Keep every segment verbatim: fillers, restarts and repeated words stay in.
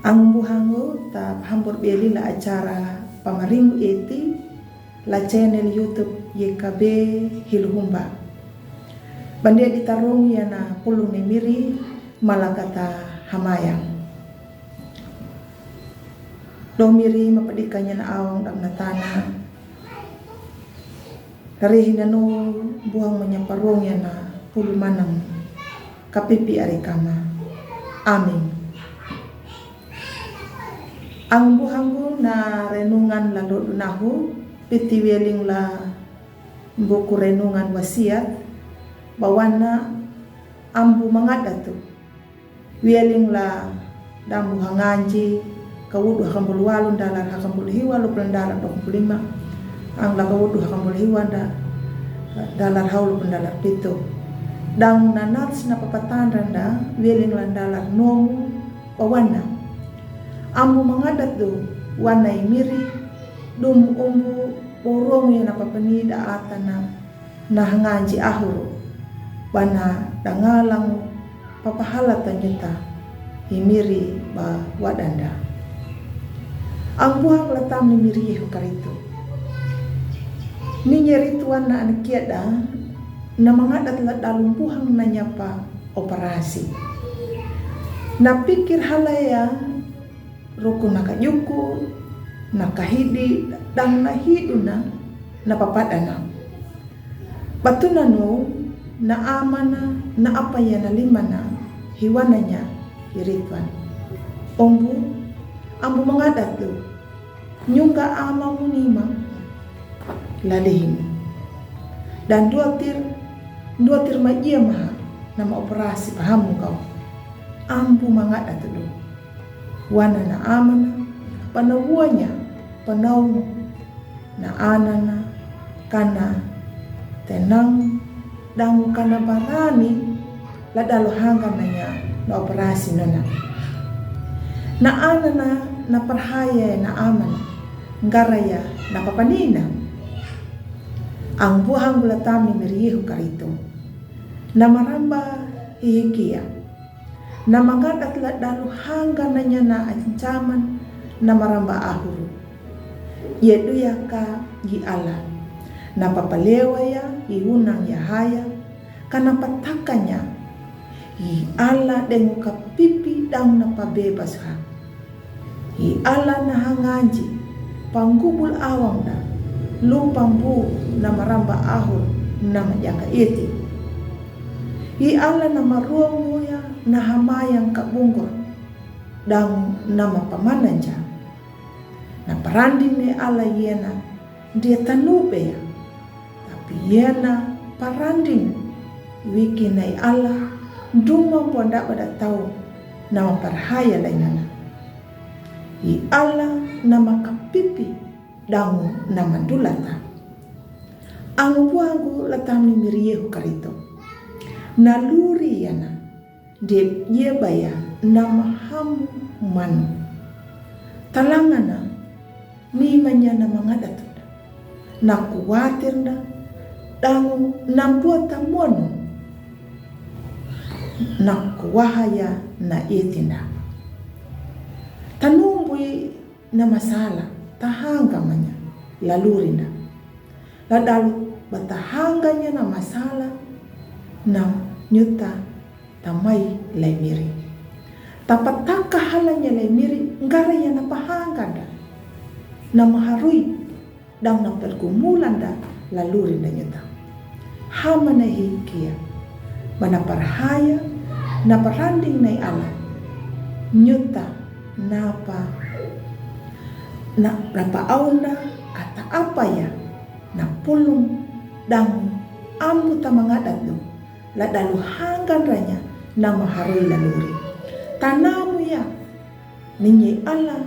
Ang buhangu ta pahambur beli la acara pamaring eti la channel YouTube Y K B Hiluhumba. Bandia ditarung ya na pulung ni miri malakata hamayang. Dong miri mapadika nya na awang dam na tana. Dari hinanu buhang manya parung ya na pulu manang kapipi ari kama. Amin. Ang buhanggu na renungan la lodu nahu piti weling la buku renungan Wasiat bawana ambu mangadatu. Weling la dambu hanganji, kawudu hakampulu walu ndalar hakampulu hiwa lupul ndalar dua pulu lima. Ang la kawudu hakampulu hiwa nda ndalar haulu pul ndalar pitu. Dang nanats na papatandra nda weling la ndalar nomu pawana. Ambu mangadat du wana i miri dum umbu borong ya na papanida atana na hanganji ahuru bana dangalangu papahala tanyuta i miri ba wadanda. Ang buhang latam ni miri Yehu karitu. Ni nyeri tuan na anakiada na mangadat la dalum buhang na nyapa operasi. Na pikir halaya ruku na kajuku na kahidi dang na hiduna na papadana. Batunanu na amana na apaya na limana hiwananya hirituan. Ombu, ambu mangadat lu. Nyungga amamu nima lalihimu. Dan duatir, duatir ma ia maha nama operasi pahamu kau. Ambu mangadat lu. Wana na amana, panawuanya, panau na anana, kana tenang, dangu kana barani, la dalu hangga nanya na operasi nona. Na anana, na parhaya na amana, ngaraya na papanina. Ang buhang gula tamni miri Yehu karitu. Na maramba hihikia. Na mangadat la dalu hangga nanya na ancaman na maramba ahuru. Ye duyaka gi Allah. Na papalewa ya i unang ya haya. Kana patakanya. I Allah dengu kapipi dang na pabebas ha. I Allah na hanganji, panggubul awang da, lu pambu na maramba ahur na majaka iti. I Allah na maruang muya na hamayang kabunggur, dang na mapamananja. Na parandin ne Allah yena, dia tanu beya. Tapi yena parandin wiki nai Allah duma ponda pada tau nama parhaya lainana. I Allah nama kapipi dangu nama dulata. Angu buangu latamni miri Yehu karito. Na luri yana. Dep ye baya nama hamu manu. Talangana ni manya nama ngadatunda. Na kuwatirnda dangu nambuata monu. Na kuwahaya na itinda. Tanumbui na masala tahanga manya lalurinda. La dalu batahanganya na masala na nyuta tamai lai miri. Tapataka halanya lai miri ngaraya na pahanganda. Na maharui dang na pergumulanda lalurinda nyuta. Hamana hikia. Mana parhaya na paranding nai Allah. Nyuta napa na rapa aunda ata apa ya. Na pulung dang ambu tamangadat du. La dalu hanggan ranya nama harui laluri. Tanamu ya. Ninyi Allah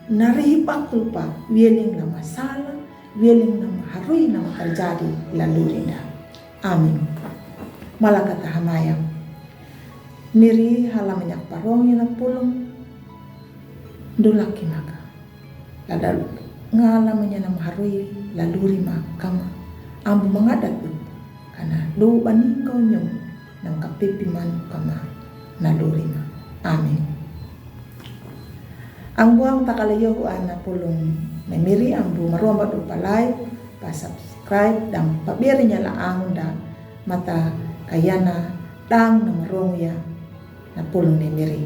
na rihi bakul pa wieling nama sala, wieling nama harui nama terjadi lalurinda. Amin. Malakata hamayang. Niri hala manyak parong ina pulung. Dulaki maka. La dalu ngala manya nama harui laluri ma kama. Ambu mangadat du. Kana du baning kau nyum nang kapipi manu kama naluri ma. Amin. Ang buang takala yohu ana pulung nemiri ambu maruamba dupa like, pa subscribe dan pa beri nyala ang da mata kayana dang na marung ya na pulung nemiri.